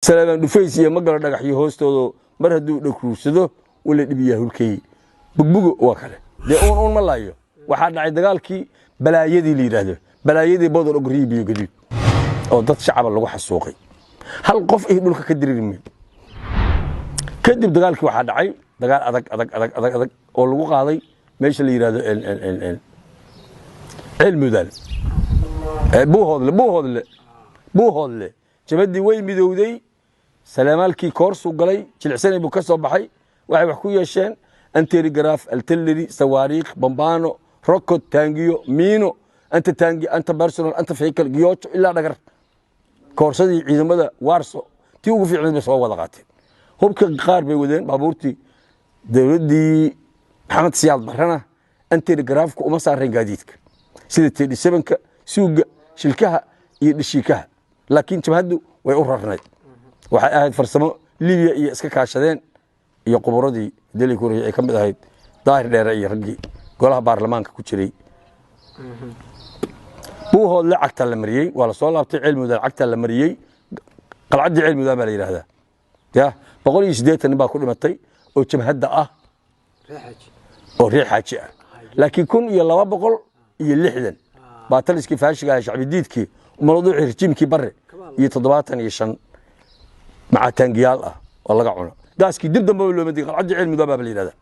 Saleebaan dhufays iyo ma galo dhagaxyo hoostoodo, mar hadduu dhagruursado wala dhibiyaa hulkeey. Bugbugo waa kale dee, uun uun ma laayo. Waxaa dhacay dagaalkii balaayadii la yidhaahdo, balaayadii Bodor Ogriyi Biyo Gaduud, oo dad shacaba lagu xasuuqay, hal qof iyo dhulka ka dirirmay. Kadib dagaalkii waxaa dhacay dagaal adag adag adag adag adag oo lagu qaaday meesha la yidhahdo Ceel Mudaal, Buuhoodle, Buuhoodle, Buuhoodle. Jabadii way midowday. Saleemaalkii koorsuu galay, Jilicsanay buu ka soo baxay. Waxay wax ku yeesheen anti-aircraft, artillery, sawaariikh, bambaano, rocket, taangiyo, miino, anti tank, anti personnel, anti vehicle, giyoojo ilaa dhagar. Koorsadii ciidamada Warso tii ugu fiicnayd bay soo wada qaateen. Hubka qaar bay wadeen, baabuurtii dowladdii Maxamed Siyaad Barrena anti-aircraftku uma saarayn gaadiidka sida 37-ka, suuga, shilkaha iyo dhashiikaha, laakiin jabhaddu way u rarnayd. Waxay ahayd farsamo Libiya iyo iska kaashadeen iyo quburadii deli kuray ay ka mid ahayd Daahir Dheere iyo raggii golaha baarlamaanka ku jiray. Buuhoodle cagta la mariyey, waa la soo laabtay. Ceel Mudaan cagta la mariyey, qalcaddii Ceel Mudaan baa la yidhaahdaa. Ya 180 nin baa ku dhimatay oo jabhadda ah oo reer Xaaji ah, laakiin 1260 baa taliskii faashiga ah, shacbidiidkii, mawduucii rajiimkii Bare, iyo 75 macataangiyaal ah oo laga cuno. Gaaskii dib dambaba looma digin. Qalcaddii Ceel Mudaan baa la yidhahdaa.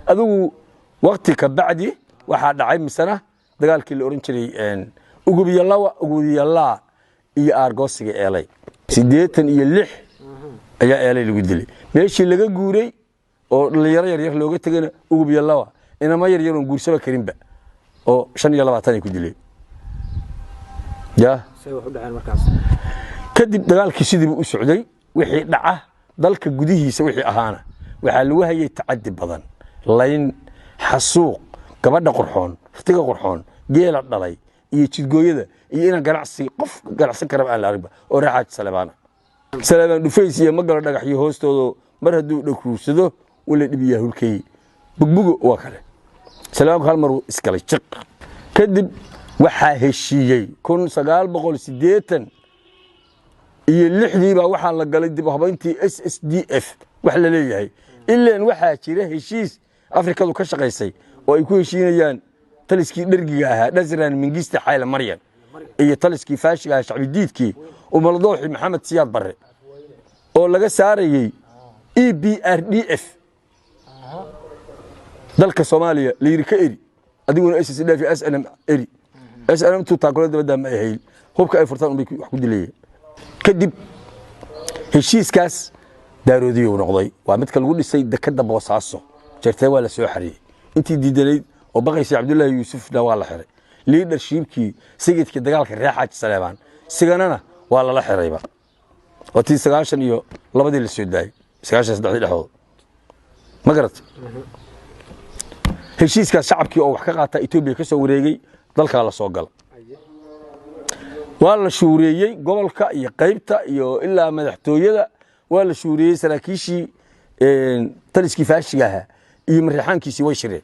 Adigu wakti ka bacdi waxaa dhacay misena dagaalkii la oran jiray Ugubiyalawa, Ugubiyalaa iyo aargoosiga Eelay. 86 ayaa Eelay lagu dilay. Meeshii laga guuray oo dhalinyaro yaryar looga tegayna Ugubiyalawa, inama yaryaroon guursaba karinba oo 25 ay ku dileen. Ya kadib dagaalkii sidiibu u socday. Wixii dhaca dalka gudihiisa wixii ahaana waxaa lagu hayay tacadi badan, layn, xasuuq, gabadha qurxoon, rtiga qurxoon, geela dhalay iyo jidgooyada iyo inaan ganacsi qof ganacsan karaba aan la aragba oo raaxaaj Saleebaana. Saleebaan dhufays iyo ma galo dhagaxyo hoostoodo, mar hadduu dhagruursado wala dhibiyaa hulkeey. Bugbugo waa kale. Saleebaanku hal maruu isgalay jiq. Kadib waxaa heshiiyey 1986-dii baa waxaa la galay dib u habayntii SSDF wax la leeyahay. Ileen waxaa jira heshiis Afrikadu ka shaqaysay oo ay ku heshiinayaan taliskii dhergiga ahaa Dhasran Mingiste Xayle Maryan iyo taliskii faashiga ahaa, shacbidiidkii, umaladooxi Maxamed Siyaad Barre, oo laga saarayey EPRDF dalka Soomaaliya. La yidhi ka eri adiguna SSDF, SNM eri. SNM tu taakula dabaddaa ma ahayn, hubka ay furtaan unbay wax ku dilayeen. Kadib heshiiskaas Daaroodiyuu noqday, waa midka lagu dhisay dekadda Boosaaso. Jartee waa la soo xariyey intii diidanayd oo baqaysay. Cabdullaahi Yuusufna waa la xiray, leadershipkii sayidkii dagaalka reer Xaaji Saleebaan siganana waa lala xirayba. Waa tii 92-dii la soo daayey, 93-dii dhexdooda, ma garatay? Heshiiskaas shacabkii oo wax ka qaata Etoobiya ka soo wareegay, dalkaa la soo gala, waa la shuureeyey gobolka iyo qaybta iyo ilaa madaxtooyada waa la shuureeyey. Saraakiishii taliskii faashiga ahaa iyo mariixaankiisii way shireen.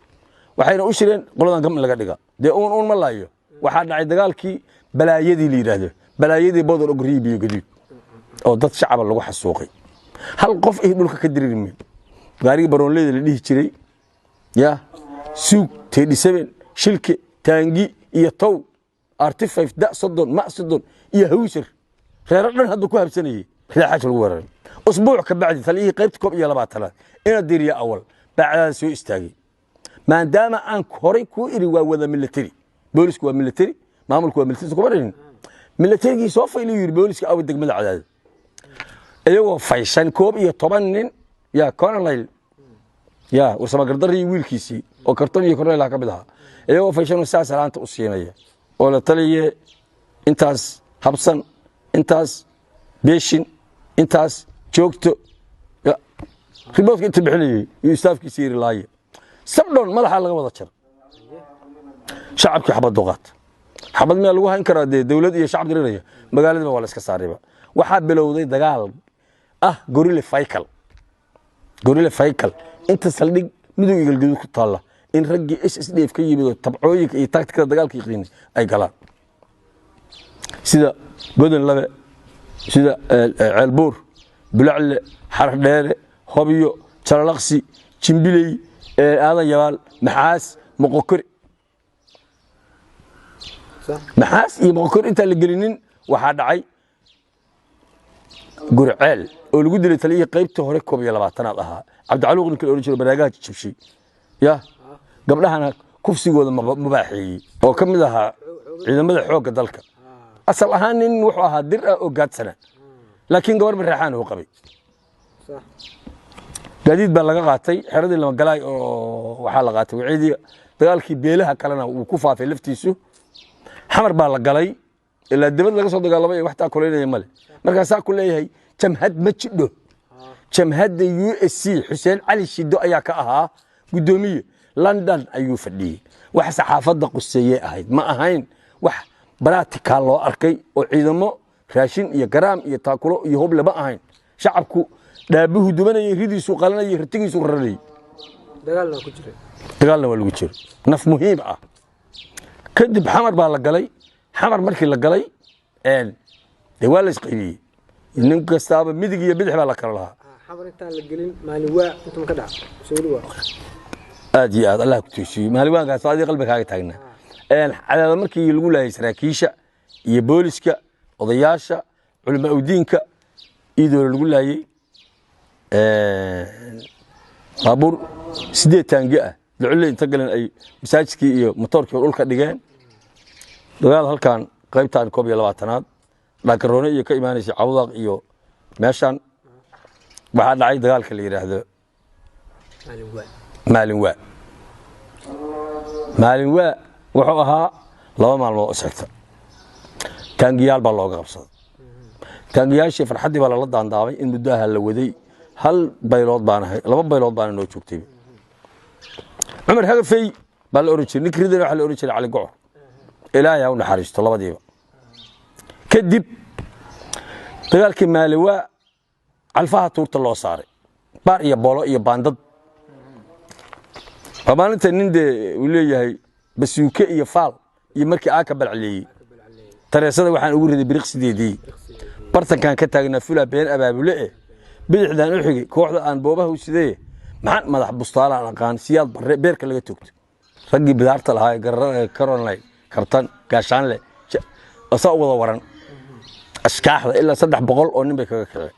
Waxayna u shireen qoladan gam in laga dhiga dee, uun uun ma laayo. Waxaa dhacay dagaalkii balaayadii la yidhaahdo, balaayadii Bodor Ogriyi Biyo Gaduud, oo dad shacaba lagu xasuuqay, hal qof ay dhulka ka dirirmay. Gaarigii baroonleyda la dhihi jiray, ya suug, 37, shilke, taangi iyo tow artifayf da 30 ma 30 iyo hawsar, reero dhan hadduu ku habsanayey xaaj lagu weeraray. Usbuuc ka bacdi taliyihii qaybta 21-aad ina Diriya Awal bacdaada soo istaagay. Maadaama aan horay kuu iri waa wada military, boolisku waa military, maamulku waa military, kuma dhihin militarigii soo fayliyu yidhi booliska awa degmada Cadaado iyagoo fayshan 11 nin, ya colonel, ya warsamagardarri wiilkiisii oo karton iyo colonel ka mid ahaa, iyagoo fayshanoo saas salaanta u siinaya oo la taliye, intaas habsan, intaas beeshin, intaas joogto, riboodka inta bixinayay iyo istaafkiisa yiri laaye sabdhon madaxaa laga wada jara. Shacabkii xabad duqaat, xabad miyaa lagu hayn karaa dee dawlad iyo shacab diriraya? Magaaladiiba waa la iska saarayba. Waxaa bilowday dagaal ah guerrilla fighting, guerrilla fighting. Inta saldhig Midowga iyo Galgaduud ku taalla in raggii SSDF ka yimid oo tabcooyinka iyo taktikada dagaalka yaqiinay ay galaan, sida Godon Labe, sida Ceelbuur. Bulacle, Xardheere, Hobyo, Jalalaqsi, Jimbiley, Aadan Yabaal, Maxaas, Moqokori. Maxaas iyo Moqokori intaan la gelinin waxaa dhacay Gurceel oo lagu dilay taliyihii qaybta hore 21aad ahaa, Cabdicaluuq, ninka la ohan jiro, baraagaha jabshay ya gabdhahana kufsigooda mubaaxeeyey, oo ka mid ahaa ciidamada xoogga dalka. Asal ahaan nin wuxuu ahaa dir ah oo gaadsana, laakiin gabar mareexaan uu qabay. Gaadiid baa laga qaatay xeradii Lamagalaay oo waxaa la qaatay waciidii. Dagaalkii beelaha kalena wuu ku faafay laftiisu. Xamar baa la galay, ilaa dibad laga soo dagaalamay ee wax taa kulaynaya male. Markaasaa ku leeyahay jamhad ma jidho. Jamhadda USC Xuseen Cali Shido ayaa ka ahaa guddoomiye, London ayuu fadhiyey. Wax saxaafadda quseeyey ahayd, ma ahayn wax practical loo arkay oo ciidamo raashin iyo garaam iyo taakulo iyo hub lama ahayn. Shacabku dhaabuhu dubanayay, ridiisuu qalanayay, ratigiisuu raranayay. Dagaalna ku jiray. Dagaalna waa lagu jiro, naf muhiim ah. Kadib Xamar baa la galay. Xamar markii la galay, dee waa la isqaybiyey, nin kastaaba midig iyo bidix baa la kala lahaa. Xamar intaan la gelin, maalin waa inta ma ka dhaca soo weli waa? Aad iyo aad, Allah ku toosiyo. Maaliwaankaas adii qalbiga kaaga taagnaa. Cadaada markii lagu laayay saraakiisha iyo booliska, odayaasha, culamaa udiinka iidoole lagu laayey, baabuur 8 taangi ah ducule inta galeen ay masaajidkii iyo motoorkii dhulka dhigeen. Dagaal halkan qaybtan 21aad dhakaroone iyo ka imaanaysay Cawdaaq iyo meeshan waxaa dhacay dagaalka la yidhaahdo maalin waa. Maalin waa, maalin waa wuxuu ahaa 2 maalmood oo isxigta taangiyaal baa looga qabsaday. Taangiyaashii farxaddii baa lala daandaamay in muddo aha la waday. Hal baylood baan ahay, 2 baylood baana noo joogtay. Cumar Hagafey baa la oran jiray ninka ridana, waxaa la oran jiray Cali Gocor. Ilaahay ha u naxariisto labadiiba. Kadib dagaalkii Maaliwaa calfaha tuurta loo saaray, baar iyo boolo iyo baandad. Waa maalinta nin dee uu leeyahay basuuke iyo faal iyo markii aaka balcaleeyey tareesada waxaan ugu riday biriq sideedii bartankaan ka taagnaa fulaa been abaabule eh bidixdaan u xigay kooxda aan boobaha u sidee maxaan madax bustaalaan aqaan Siyaad Barre beerka laga toogto raggii bidaarta lahaa ee gararada Caroline kabtan gaashaanle saa u wada waran ashkaaxda ilaa 300 oo nin bay kaga kaceen.